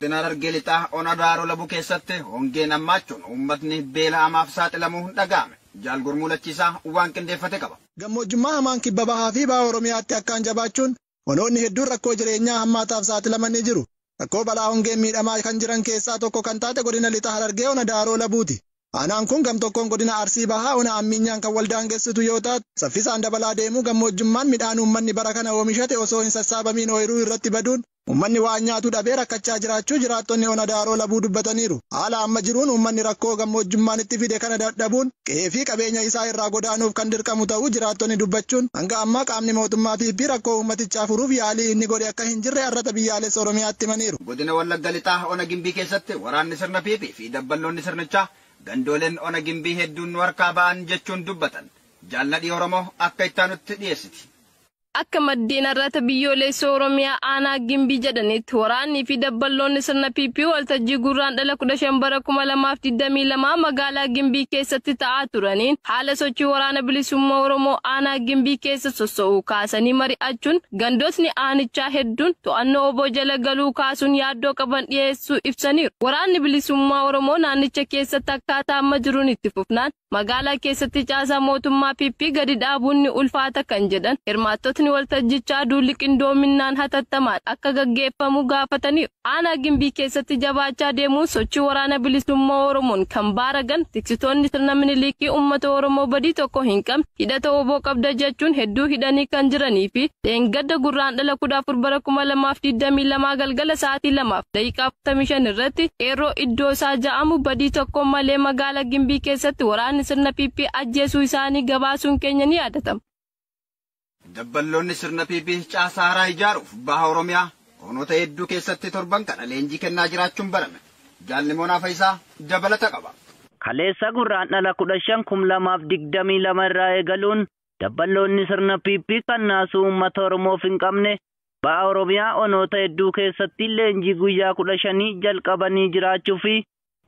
Godina Harargee Lixaa Ona Daaroo Labuu keessatti hongeen hammaachuun uummatni beela hamaaf saaxilamuu dhaga'ame. Jaal Gurmuu Lachiisaa waan qindeeffate qaba. Gammoojjummaa hamaan kibba bahaa fi baha Oromiyaatti akkaan jabaachuun onoonni hedduun rakkoo jireenyaa hammaataaf saaxilamanii jiru. Rakkoo balaa hongeen miidhamaa kan jiran keessaa tokko kan taate godina Lixa Harargee Ona Daaroo Labuuti. Aanaan kun gamtokkoon godina Arsii Bahaa Ona Ammiinyaan kan waldaangessitu yoo taatu, saffisaan dabalaa deemuu gammoojjummaan midhaan uummanni bara kana oomishate osoo hin sassaabamiin ooyiruu irratti baduun uummanni waan nyaatu dhabee rakkachaa jiraachuu jiraattonni Ona Daaroo Labuu dubbataniiru. Haala amma jiruun uummanni rakkoo gammoojjummaan itti fide kana dadhabuun qe'ee fi qabeenya isaa irraa godaanuuf kan dirqamu ta'uu jiraattonni dubbachuun hanga ammaa qaamni mootummaa PP rakkoo uummatichaa furuuf yaalii inni godhe akka hin jirre Arrata Biyyaalessa Oromiyaatti himaniiru. Godina Wallagga Lixaa Ona Gimbii keessatti waraanni sirna PP fi dabballoonni sirnichaa gandooleen Ona Gimbii hedduun nu harkaa ba'an jechuun dubbatan. Jaal Nadhii Oromoo akka itti aanutti dhiyeessiti. Akka maddeen Arrata Biyyoolessa Oromiyaa aanaa Gimbii jedhanitti waraanni fi dabballoonni sirna PP waltajjii Gurraandhala 15 bara 2022 magaalaa Gimbii keessatti ta'aa turaniin haala sochii waraana bilisummaa Oromoo aanaa Gimbii keessa sosso'u kaasanii mari'achuun gandootni aanichaa hedduun to'annoo obbo jala galuu kaasuun yaaddoo qaban dhiyeessuu ibsaniiru. Waraanni bilisummaa Oromoo naannicha keessatti akkaataa amma jiruun itti fufnaan magaalaa keessatti caasaa mootummaa PP gadi dhaabuun ni ulfaata kan jedhan hirmaattotni waltajjichaa duulli qindoominaan hatattamaan akka gaggeeffamu gaafataniiru. Aanaa Gimbii keessatti jabaachaa deemuun sochii waraana bilisummaa Oromoon kan baaragan tiksitoonni sirna Minilikii uummata Oromoo badii tokko hin qabne hidhata oboo qabda jechuun hedduu hidhanii kan jiranii fi dheengadda Gurraandhala 14 bara 2022 galgala sa'aatii 2:45 irratti qeerroo iddoo isaa ja'amu badii tokko malee magaalaa Gimbii keessatti waraanni sirna PP ajjeesuu isaanii gabaasuun keenya ni yaadatama. Dabballoonni sirna PP caasaa haaraa ijaaruuf baha Oromiyaa onoota hedduu keessatti torban kana leenjii kennaa jiraachuun barame. Jaalli Moonaa Fayisaa dabalata qaba. Kaleessa Gurraandhala 15/2022 irraa eegaluun dabballoonni sirna PP kan naasuu uummata Oromoof hin qabne baha Oromiyaa onoota hedduu keessatti leenjii guyyaa 15 jalqabanii jiraachuu fi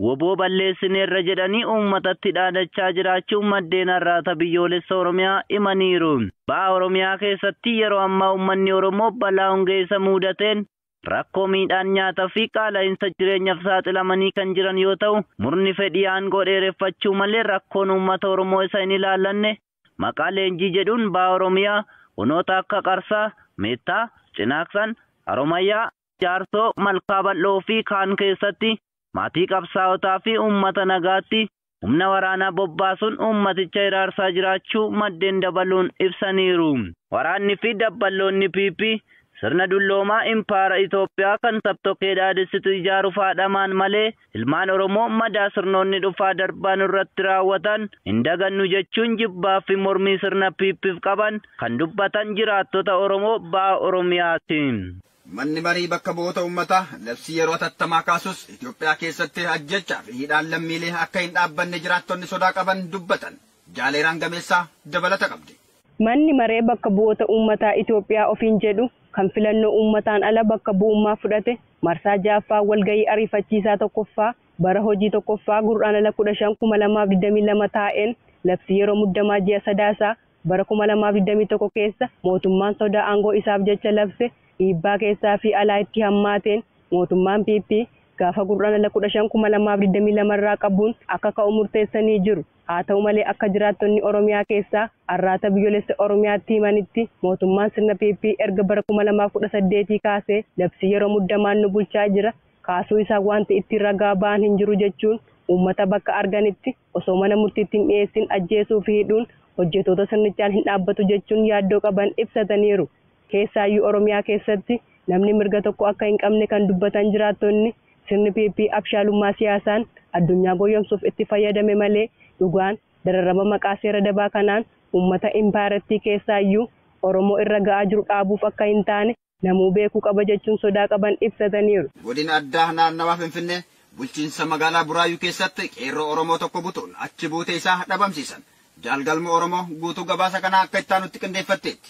woboo balleessineerra jedhanii uummatatti dhaadachaa jiraachuu maddeen Arraata Biyyoolessa Oromiyaa himaniiru. Baha Oromiyaa keessatti yeroo ammaa uummanni Oromoo balaa hongee isa mudateen rakkoo miidhaan nyaataa fi qaala'insa jireenyaaf saaxilamanii kan jiran yoo ta'u, murni fedhii aangoo dheereffachuu malee rakkoon uummata Oromoo isa hin ilaallanne maqaa leenjii jedhuun baha Oromiyaa onoota akka Qarsaa, Meettaa, Cinaaqsan, Haromayyaa, Jaarsoo, Malkaa Bal'oo fi kaan keessatti maatii qabsaa'otaa fi uummata nagaatti humna waraanaa bobbaasuun uummaticha iraarsaa jiraachuu maddeen dabaluun ibsaniiru. Waraanni fi dabballoonni PP sirna dulloomaa impaara Itoophiyaa kan sabtokkee dhaadessitu ijaaruuf haadhamaan malee ilmaan Oromoo madaa sirnoonni dhufaa darbaan irratti raawwatan hin dagannu jechuun jibbaa fi mormii sirna PPf qaban kan dubbatan jiraattota Oromoo baha Oromiyaati. Manni marii bakka bu'oota uummataa labsii yeroo hatattamaa kaasus Itoophiyaa keessatti ajjechaa fi hidhaan lammiilee akka hin dhaabbanne jiraattonni sodaa qaban dubbatan. Jaaleeraan Gameessaa dabalata qabdi. Manni maree bakka bu'oota uummataa Itoophiyaa ofiin jedhu kan filannoo uummataan ala bakka bu'ummaa fudhate marsaa 6ffaa walgahii ariifachiisaa 1ffaa bara hojii 1ffaa Gurraandhala 15/2022 taa'een labsii yeroo muddamaa ji'a 3 bara 2021 keessa mootummaan sodaa aangoo isaaf jecha labse dhiibbaa keessaa fi alaa itti hammaateen mootummaan PP gaafa Gurraandhala 15/2022 irraa qabuun akka ka'u murteessanii jiru. Haa ta'u malee akka jiraattonni Oromiyaa keessaa Arraata Biyyoolessa Oromiyaatti himanitti mootummaan sirna PP erga bara 2018 kaasee labsii yeroo muddamaan nu bulchaa jira. Kaasuu isaa wanti ittiin ragaa ba'an hin jiru jechuun uummata bakka arganitti osoo mana murtiitti hin dhiyeessin ajjeesuu fi hidhuun hojjettoota sirnichaan hin dhaabbatu jechuun yaaddoo qaban ibsataniiru. Keessaayyuu Oromiyaa keessatti namni mirga tokko akka hin qabne kan dubbatan jiraattonni sirni PP abshaalummaa siyaasaan addunyaa goyyomsuuf itti fayyadame malee dhugaan dararama maqaa seera dabaa kanaan uummata impaayarattii keessaayyuu Oromoo irra ga'aa jiru dhaabuuf akka hin taane namuu beekuu qaba jechuun sodaa qaban ibsataniiru. Godina addaa naannawaa Finfinnee bulchiinsa magaalaa Buraayyuu keessatti qeerroo Oromoo tokko butuun achi buutee isaa dhabamsiisan. Jaalgalma Oromoo guutuu gabaasa kanaa akka itti aanutti qindeeffatteetti.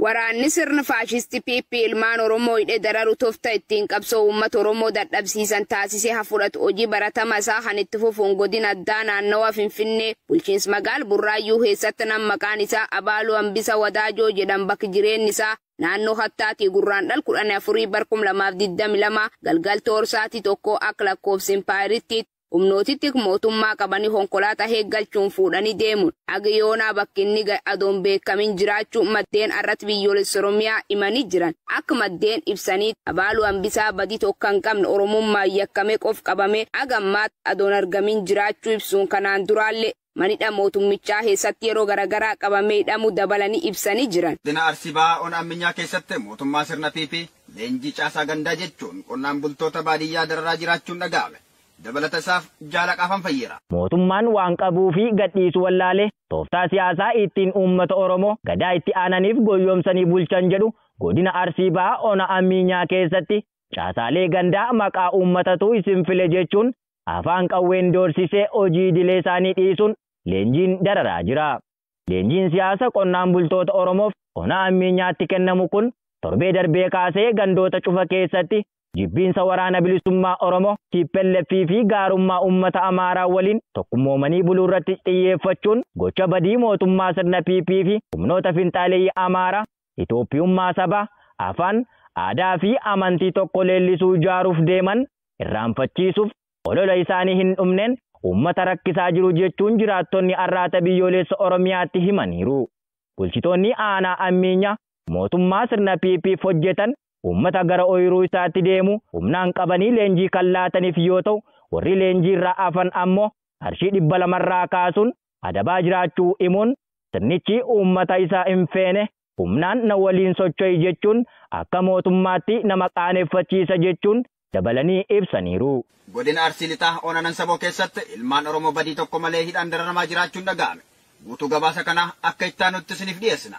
Waraanni sirna faashistii PP ilmaan Oromoo hidhee dararu tooftaa ittiin qabsoo uummata Oromoo dadhabsiisan taasisee haa fudhatu. Hojii baratama isaa kan itti fufuun godina addaa naannawa Finfinnee bulchiinsa magaala Burraayyuu keessatti nama maqaan isaa Abaaluu Hambisa Wadaajoo jedhan bakki jireenyi isaa naannoo Hattaatii Gurraandhala 14 bara 2022 galgal toorsaatii tokko akka lakkoofsa impaayiritti humnootitti mootummaa qabanii konkolaataa eeggalchuun fuudhanii deemuun haga yoonaa bakki inni adoon beekamin jiraachuu maddeen irratti biyyoolessa Oromiyaa himanii jiran. Akka maddeen ibsanii Abaaluu Hambisaa badii tokko hin qabne Oromummaan yakkamee qof qabame haga ammaatti adoon argamin jiraachuu ibsuun kanaan duraallee manidha mootummichaa keessatti yeroo garaagaraa qabamee hidhamuu dabalanii ibsanii jiran. Godina Arsii Bahaa Ona Amminyaa keessatti mootummaa sirna PP leenjii caasaa gandaa jechuun qonnaan bultoota baadiyyaa dararaa jiraachuun dhaga'ame. Dabalata isaaf jaalaqaafan fayyeera. Mootummaan waan qabuu fi gadhiisu wallaalee tooftaa siyaasaa ittiin uummata Oromoo gadaa itti aananiif goyyomsanii bulchan jedhu godina Arsii Bahaa Ona Amminyaa keessatti caasaalee gandaa maqaa uummatatu isin file jechuun afaan qawween doorsisee hojii idilee isaanii dhiisuun leenjiin dararaa jira. Leenjiin siyaasa qonnaan bultoota Oromoof Ona Amminyaatti kennamu kun torbee darbee kaasee gandoota cufa keessatti jibbiinsa waraana bilisummaa Oromoo TPLF fi gaarummaa uummata Amaaraa waliin tokkummoomanii buluu irratti xiyyeeffachuun gocha badii mootummaa sirna PP fi humnoota finxaaleeyyii Amaaraa Itoophiyummaa sabaa afaan aadaa fi amantii tokko leellisuu ijaaruuf deeman irraanfachiisuuf olola isaanii hin dhumneen uummata rakkisaa jiru jechuun jiraattonni arraata biyyoolessa Oromiyaatti himaniiru. Bulchitoonni aanaa Amminyaa mootummaa sirna PPf hojjetan uummata gara ooyiruu isaatti deemu humnaan qabanii leenjii kan laataniif yoo ta'u warri leenjii irraa hafan ammoo qarshii 200 irraa kaasuun adabaa jiraachuu himuun sirnichi uummata isaa hin feene humnaan na waliin socho'i jechuun akka mootummaatti nama qaaneffachiisa jechuun dabalanii ibsaniiru. Godina Arsii Lixaa Ona Nansaboo keessatti ilmaan Oromoo badii tokko malee hidhaan dararamaa jiraachuun dhaga'ame. Guutuu gabaasa kanaa akka itti aanutti isiniif dhiyeessina.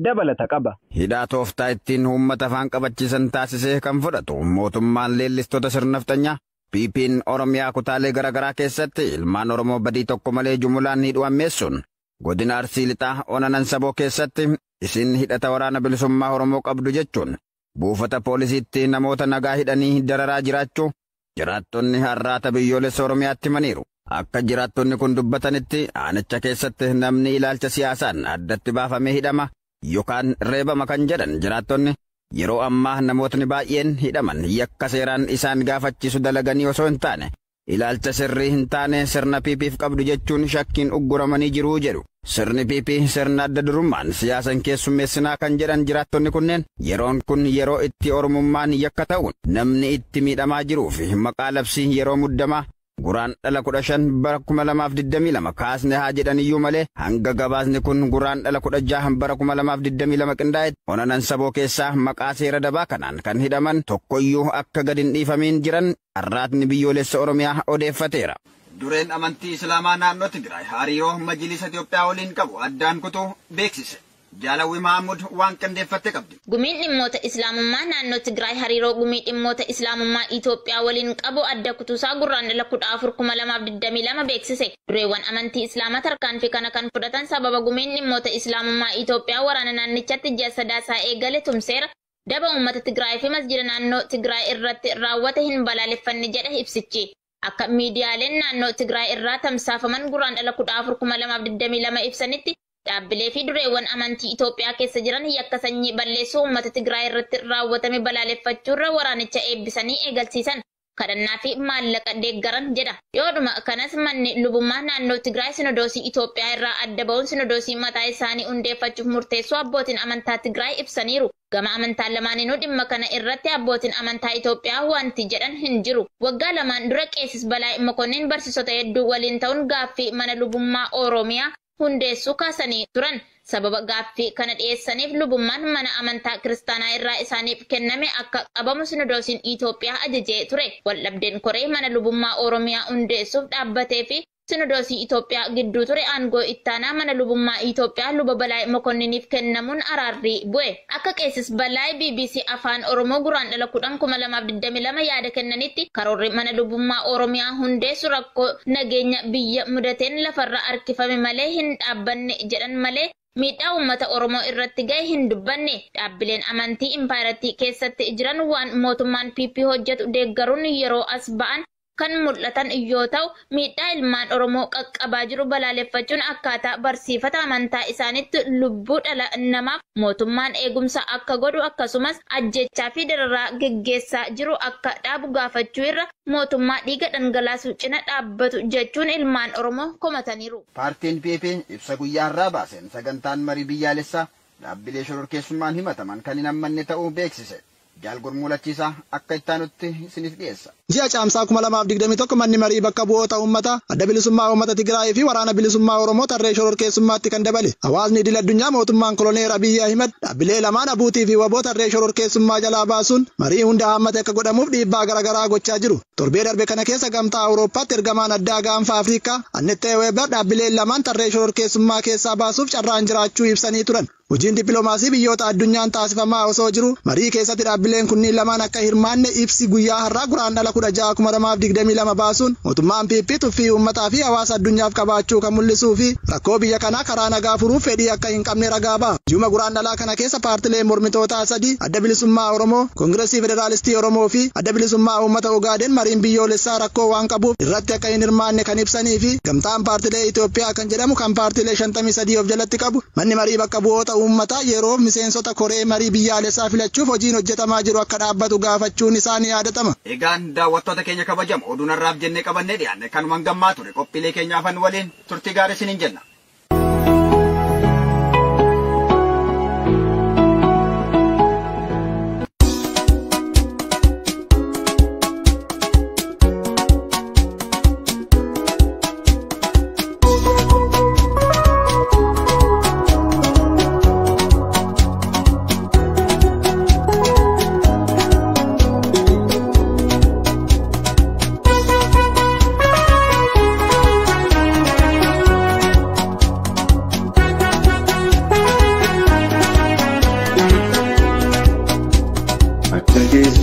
Dabalata qaba. Hidhaa tooftaa ittiin uummata afaan qabachiisan taasisee kan fudhatu mootummaan leellistoota sirna nafxanyaa PP'n Oromiyaa kutaalee garaagaraa keessatti ilmaan Oromoo badii tokko malee jumulaan hidhuu ammeessuun godina Arsii Lixaa Ona Nansaboo keessatti isin hidhata waraana bilisummaa Oromoo qabdu jechuun buufata poolisiitti namoota nagaa hidhanii dararaa jiraachuu jiraattonni har'aata biyyoolessa Oromiyaatti himaniiru. Akka jiraattonni kun dubbatanitti aanicha keessatti namni ilaalcha siyaasaan addatti baafamee hidhama yookaan reebama kan jedhan jiraattonni yeroo ammaa namootni baay'een hidhaman yakka seeraan isaan gaafachiisu dalaganii osoo hin taane ilaalcha sirrii hin taane sirna PPf qabdu jechuun shakkiin ugguramanii jiruu jedhu. Sirni PP sirna adda durummaan siyaasan keessummeessinaa kan jedhan jiraattonni kunneen yeroon kun yeroo itti Oromummaan yakka ta'uun namni itti miidhamaa jiruu fi maqaa labsii yeroo muddamaa Guraandhala 15 bara 2022 kaasne haa jedhan iyyuu malee hanga gabaasni kun Guraandhala 16 bara 2022 qindaa'etti Ona Nansaboo keessaa maqaa seera dabaa kanaan kan hidhaman tokkoyyuu akka gad hin dhiifamiin jiran har'aatni biyyoolessa Oromiyaa odeeffateera. Dureen amantii Islaamaa naannoo Tigraay hariiroo majlisa Itoophiyaa waliin qabu addaan kutuu beeksise. Jaalawwi Mahammud waan qindeeffatte qabdi. Gumiin dhimmoota Islaamummaa naannoo Tigraay hariiroo gumii dhimmoota Islaamummaa Itoophiyaa waliin qabu adda kutuusaa Gurraandhala 14, 2022 beeksise. Dureewwan amantii Islaamaa tarkaanfii kana kan fudhatan sababa gumiin dhimmoota Islaamummaa Itoophiyaa waraana naannichatti ji'a sadaasaa eegale tumseera. Daba uummata Tigraay fi masjida naannoo Tigraay irratti raawwate hin balaaleffanne jedha ibsichi. Akka miidiyaaleen naannoo Tigraay irraa tamsaafaman Gurraandhala 14, 2022 ibsanitti dhaabbilee fi dureewwan amantii Itoophiyaa keessa jiran yakka sanyii balleessuu uummata Tigraay irratti raawwatame balaaleffachuurra waraanicha eebbisanii eegalsiisan. Kadhannaa fi maallaqa deeggaran jedha. Yoodhuma kanas manni lubummaa naannoo Tigraay sinodoosii Itoophiyaa irraa adda ba'uun sinodoosii mataa isaanii hundeeffachuuf murteessuu abbootiin amantaa Tigraay ibsaniiru. Gama amantaa lamaaninuu dhimma kana irratti abbootiin amantaa Itoophiyaa wanti jedhan hin jiru. Waggaa lamaan dura Qeesis Balaa Mokonnin barsiisota hedduu waliin ta'uun gaaffii mana lubummaa Oromiyaa hundeessuu kaasanii turan. Sababa gaaffii kana dhiyeessaniif lubummaan mana amantaa kiristaanaa irraa isaaniif kenname akka qabamu sinodoosiin Itoophiyaa ajajee ture. Waldhabdeen koree mana lubummaa Oromiyaa hundeessuuf dhaabbatee fi sinodoosii Itoophiyaa gidduu ture aangoo ittaanaa mana lubummaa Itoophiyaa luba Balaa Mokonniniif kennamuun araarri bu'e. Akka Qeesis Balaa BBC Afaan Oromoo Guraandhala 10, 2022 yaada kennanitti karoorri mana lubummaa Oromiyaa hundeessu rakkoo nageenya biyya mudateen lafarra harkifame malee hin dhaabbanne jedhan malee Miidhaa uummata Oromoo irratti ga'e hin dubbanne. Dhaabbileen amantii impaayirattii keessatti jiran waan mootummaan PP hojjetu deeggaruun yeroo as ba'an kan mul'atan yoo ta'u, miidhaa ilmaan Oromoo qaqqabaa jiru balaaleffachuun akkaataa barsiifata amantaa isaaniitti lubbuu dhala namaaf mootummaan eegumsa akka godhu akkasumas ajjechaa fi dararaa geggeessaa jiru akka dhaabu gaafachuu irra mootummaa dhiiga dhangalaasu cina dhaabbatu jechuun ilmaan Oromoo komataniiru. Paartiin PP ibsa guyyaa har'aa baaseen sagantaan marii biyyaalessaa dhaabbilee shororkeessummaan himataman kan hin hammanne ta'uu beeksise. Jaal Gurmuu Lachiisaa akka ittaanutti isiniif dhiyeessa. Ji'a caamsaa 2021 manni marii bakka bu'oota uummataa adda bilisummaa uummata Tigraay fi waraana bilisummaa Oromoo tarree shororkeessummaatti kan dabale. Hawaasni idil addunyaa mootummaan koloneel Abiyyi Ahimad dhaabbilee lamaan abuutii fi waboo tarree shororkeessummaa jalaa baasuun marii hunda hammate akka godhamuuf dhiibbaa garaagaraa gochaa jiru. Torbee darbe kana keessa gamtaa Awurooppaatti ergamaan addaa gaanfa Afrikaa Annette Weber dhaabbilee lamaan tarree shororkeessummaa keessaa baasuuf carraan jiraachuu ibsanii turan. Hojiin dippiloomaasii biyyoota addunyaan taasifamaa osoo jiru marii keessatti dhaabbileen kunniin lamaan akka hirmaanne ibsi guyyaa har'aa guraandhala 16,2022 baasuun mootummaan PP tuffii uummataa fi hawaasa addunyaaf qabaachuu kan mul'isuu fi rakkoo biyya kanaa karaa nagaa furuuf fedhii akka hin qabne ragaa ba'a. Juma guraandhalaa kana keessa paartileen mormitootaa sadii adda bilisummaa Oromoo, Koongiresii Federaalistii Oromoo fi adda bilisummaa uummata Ogaaden mariin biyyoolessaa rakkoo waan qabuuf irratti akka hin hirmaanne kan ibsanii fi gamtaan paartilee Itoophiyaa kan jedhamu kan paartilee 53 of jalatti qabu manni marii bakka bu'oota uummataa yeroo miseensota koree marii biyyaalessaa filachuuf hojiin hojjetamaa jiru akka dhaabbatu gaafachuun isaanii yaadatama. Egaan daawwattoota keenya kabajamu oduun har'aaf jennee qabannee dhiyaanne kanumaan gammaa ture qophiilee keenyaafan waliin turtii gaarii isiniin jenna.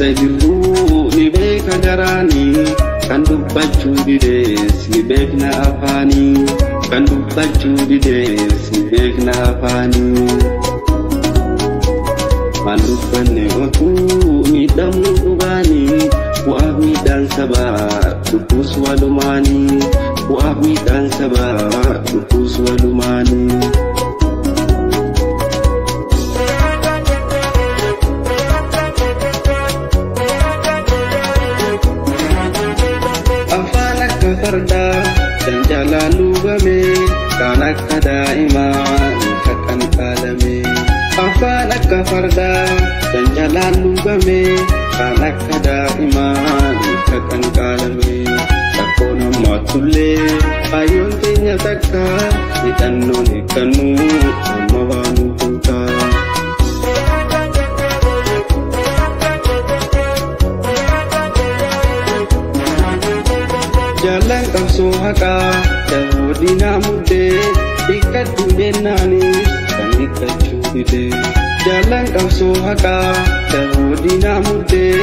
Jiruu ni beeka garaanii kan dubbachuu didees ni beekna afaanii kan dubbachuu didees ni beekna afaanii. Maal dubbanne otuu miidhamuu dhugaanii bu'aaf miidhaan sabaa dubbuus walumaanii bu'aaf miidhaan sabaa dubbuus walumaanii. Fardaa janjalaan luugame kaan akka daa'imaa kan qaalame. Afaan akka fardaa janjalaan luugame kaan akka daa'imaa kan qaalame. Rakkoon hammaatullee kaayyoon keenya takka hidhannoon hiikkannu amma baanu kutaa. Jaalan qabsoo haqaa dhaboo diinaa muddee hiikkadhu jennaanis kan hiikkachuu dide. Jaalan qabsoo haqaa dhaboo diinaa muddee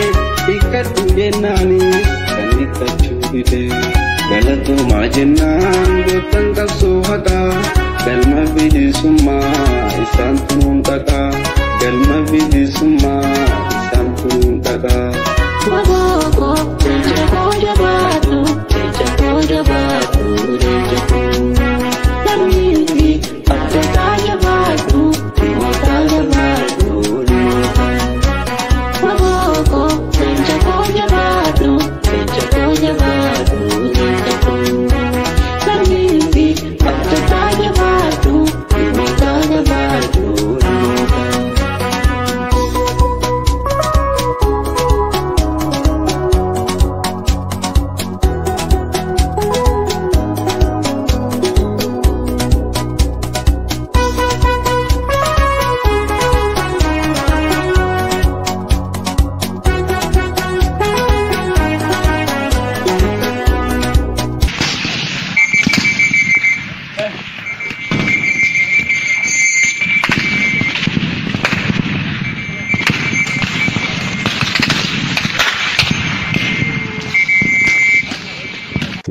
hiikkadhu jennaanis kan hiikkachuu dide. Galatoomaa jennaan goottan qabsoo haqaa galma bilisummaa isaan tunuun dhaqaa. Galma bilisummaa isaan tunuun dhaqaa.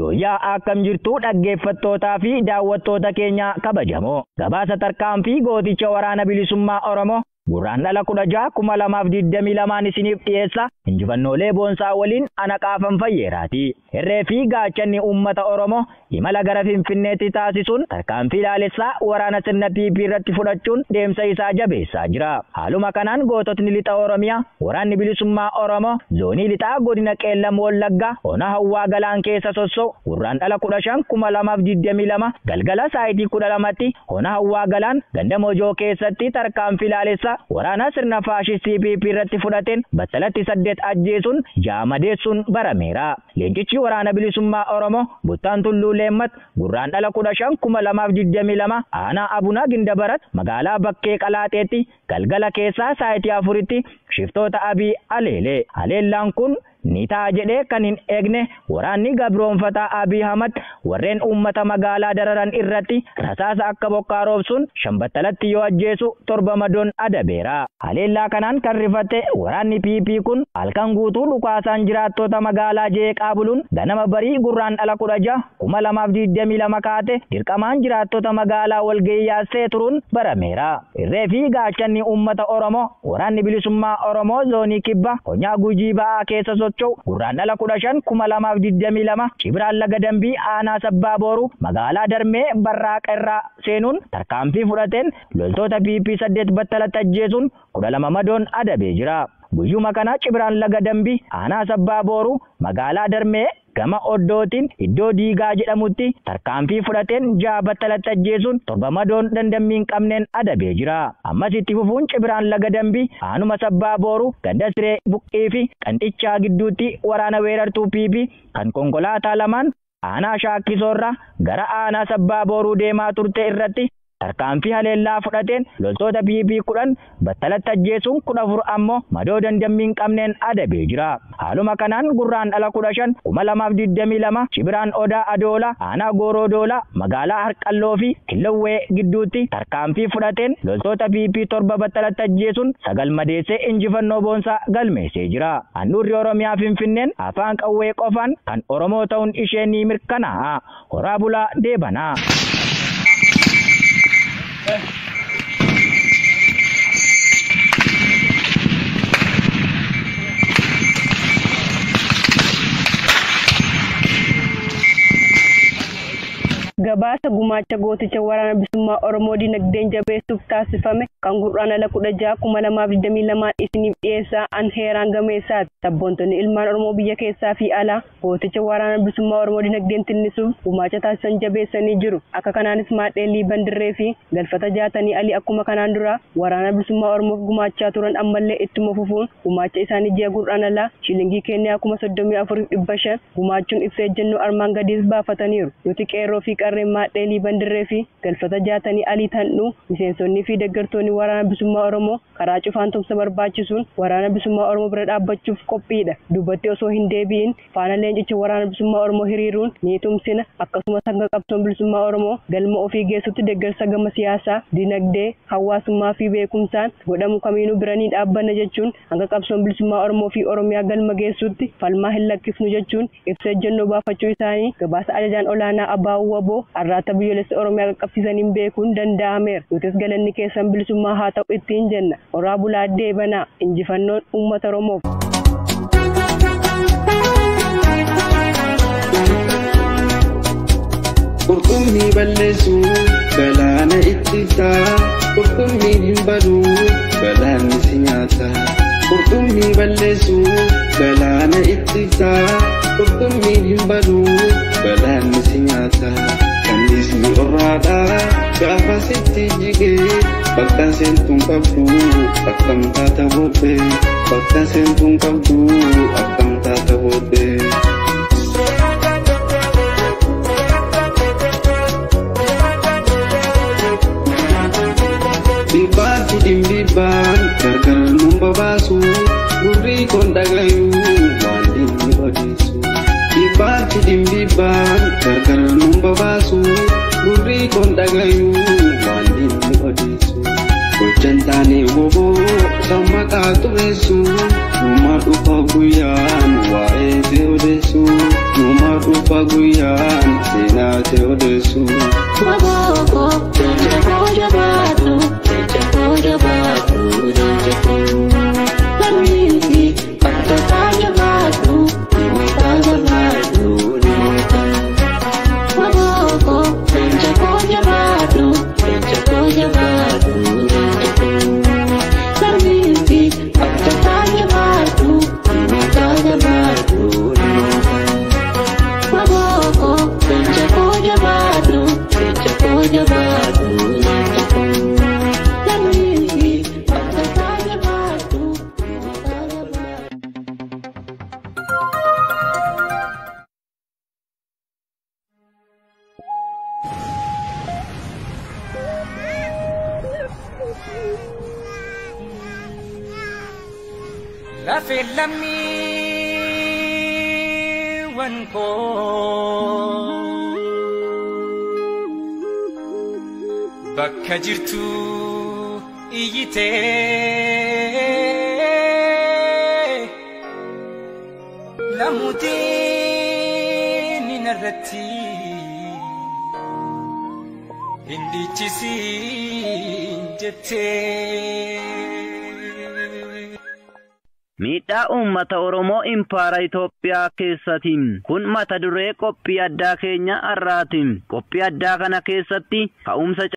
Yooyyaa akkam jirtu dhaggeeffattootaa fi daawwattoota keenya kabajamoo. Gabaasa tarkaanfii gooticha waraana bilisummaa Oromoo Guraandhala 16 2022 isiniif dhiyeessa. Injifannoolee boonsaa waliin ana qaafan fayyeeraati. Hirree fi gaachanni uummata Oromoo imala gara Finfinneetti taasisuun tarkaanfii laalessaa waraana sirna PP irratti fudhachuun deemsa isaa jabeessaa jira. Haaluma kanaan goototni lixa Oromiyaa waraanni bilisummaa Oromoo zoonii lixaa godina Qeellam Wallaggaa ona Hawwaa Galaan keessa sossoo Guraandhala 15 2022 galgala saayitii 12tti ona Hawwaa Galaan ganda Mojoo keessatti tarkaanfii laalessaa waraana sirna faashistii PP irratti fudhateen battalatti 8 ajjeesuun 6 madeessuun barameera. Leencichi waraana bilisummaa Oromoo Buttaan Tulluu Leemmat Guraandhala 15 2022 aanaa Abunaa Gindabarat magaalaa Bakkee Qalaaxeetti galgala keessaa saayitii 4tti shiftoota Abiy aleele. Aleellaan kun ni ta'a jedhee kan hin eegne waraanni gabroonfataa Abiy Ahmad warreen uummata magaalaa dararan irratti rasaasa akka bokkaa roobsuun 5 battalatti yoo ajjeesu 7 madoon adabeera. Haleellaa kanaan kan rifate waraanni PP kun halkan guutuu dhukaasaan jiraattota magaalaa jeeqaa buluun ganama barii Guraandhala 16 2022 kaate dirqamaan jiraattota magaalaa walgahii yaasee turuun barameera. Irree fi gaachanni uummata Oromoo waraanni bilisummaa Oromoo zoonii kibba Konyaa Gujii ba'aa keessa Guraandhala 15 2022 Cibraan Laga Dambii aanaa Sabbaa Booruu magaalaa Darmee Barraaqa irraa seenuun tarkaanfii fudhateen loltoota PP 8 battalatti ajjeesuun 12 madoon adabee jira. Guyyuma kana Cibraan Laga Dambii aanaa Sabbaa Booruu magaalaa Darmee gama oddootiin iddoo diigaa jedhamutti tarkaanfii fudhateen 6 battalatti ajjeesuun 7 madoon dandammii hin qabneen adabee jira. Ammas itti fufuun Cibraan Laga Dambii aanuma Sabbaa Booruu ganda Siree Buqqii fi Qanxichaa gidduutti waraana weerartuu PP kan konkolaataa lamaan aanaa Shaakkisoorraa gara aanaa Sabbaa Booruu deemaa turte irratti tarkaanfii haleellaa fudhateen loltoota PP 10 battalatti ajjeesuun 14 ammoo madoo dandammii hin qabneen adabee jira. Haaluma kanaan Guraandhala 15 2022 Cibraan Odaa Adoolaa aanaa Gooroo Doolaa magaalaa Harqalloo fi Killowwee gidduutti tarkaanfii fudhateen loltoota PP 7 battalatti ajjeesuun 9 madeessee injifannoo boonsaa galmeessee jira. Handhuurri Oromiyaa Finfinneen afaan qawwee qofaan kan Oromoo ta'uun ishee ni mirkanaa'a. Horaa bulaa deebanaa. Gabaasa gumaacha gooticha waraana bilisummaa Oromoo dinagdeen jabeessuuf taasifame kan Guraandhala 16 2022 isiniif dhiyeessaa an Heeraan Gameessaati. Sabboontonni ilmaan Oromoo biyya keessaa fi alaa gooticha waraana bilisummaa Oromoo dinagdeen tinnisuuf gumaacha taasisan jabeessanii jiru. Akka kanaanis maadhee Liiban Dirree fi Galfata Jaatanii Alii akkuma kanaan dura waraana bilisummaa Oromoof gumaachaa turan ammallee ittuma fufuun gumaacha isaanii ji'a Guraandhala shilingii Keeniyaa 34,500 gumaachuun ibsa ejjennoo armaan gadiis baafataniiru. Nuti qeerroo fi qarreen maadhee Liiban Dirree fi Galfata Jaatanii Alii Tandhuu miseensonnii fi deeggartoonni waraana bilisummaa Oromoo karaa cufaan tumsa barbaachisuun waraana bilisummaa Oromoo bira dhaabbachuuf qophiidha. Dubbatti osoo hin deebi'in faana leencicha waraana bilisummaa Oromoo hiriiruun ni tumsina. Akkasumas hanga qabsoon bilisummaa Oromoo galma ofii geessutti deeggarsa gama siyaasaa, dinagdee, hawaasummaa fi beekumsaan godhamu kamiinuu bira ni dhaabbanna jechuun hanga qabsoon bilisummaa Oromoo fi Oromiyaa galma geessutti falmaa hin lakkifnu jechuun ibsa ejjennoo baafachuu isaanii gabaasa ajajaan olaanaa Abbaa Waboo Arraata biyyoolessa Oromiyaa qaqqabsiisaniin beekuun danda'ameera. Nutis galanni keessan bilisummaa haa ta'u ittiin jenna. Horaa bulaa deebanaa. Injifannoon uummata Oromoof. Qurxummii balleessu galaana ittisa. Qurxummiin hin badu galaanni si nyaata. Qurxummii balleessu galaana ittisa. Qurxummiin hin badu galaanni si nyaata. Kanniisni qorraadha gaafa sitti jigee bakka seentuun qabdu akkam taata booddee bakka seentuun qabdu akkam taata booddee. Dhibbaatti dhimbibbaan gargar nun babaasu gurri koon dhagayuu waan inni odeessu. Dhibbaatti dhimbibbaan gargar nun babaasu gurri koon dhagayuu waan inni odeessu. Gochaan taane woboo kan maqaa xureessu dhuma dhufa guyyaan waa'ee si odeessu. Abbaa guyyaan seenaa ta'e odeessu. Wabooko leenca koo jabaadhu leenca koo jabaadhu leenca koo. Lammiifi abdataa jabaadhu dhimmoota jabaadhu dhimmoota. Wabooko leenca koo jabaadhu leenca koo jabaadhu leenca koo. Lammiifi abdataa jabaadhu dhimmoota jabaadhu dhimmoota. Wabooko leenca koo jabaadhu leenca koo jabaadhu leenca koo. Lammiifi abdataa jabaadhu dhimmoota jabaadhu. Lafee lammiiwwan koo bakka jirtu iyyitee lamuutiin narratti hin dhiichisiin jettee. Miidhaa uummata Oromoo Impaara Itoophiyaa keessaatiin kun mata duree qophii addaa keenya har'aatiin. Qophii addaa kana keessatti ka'umsa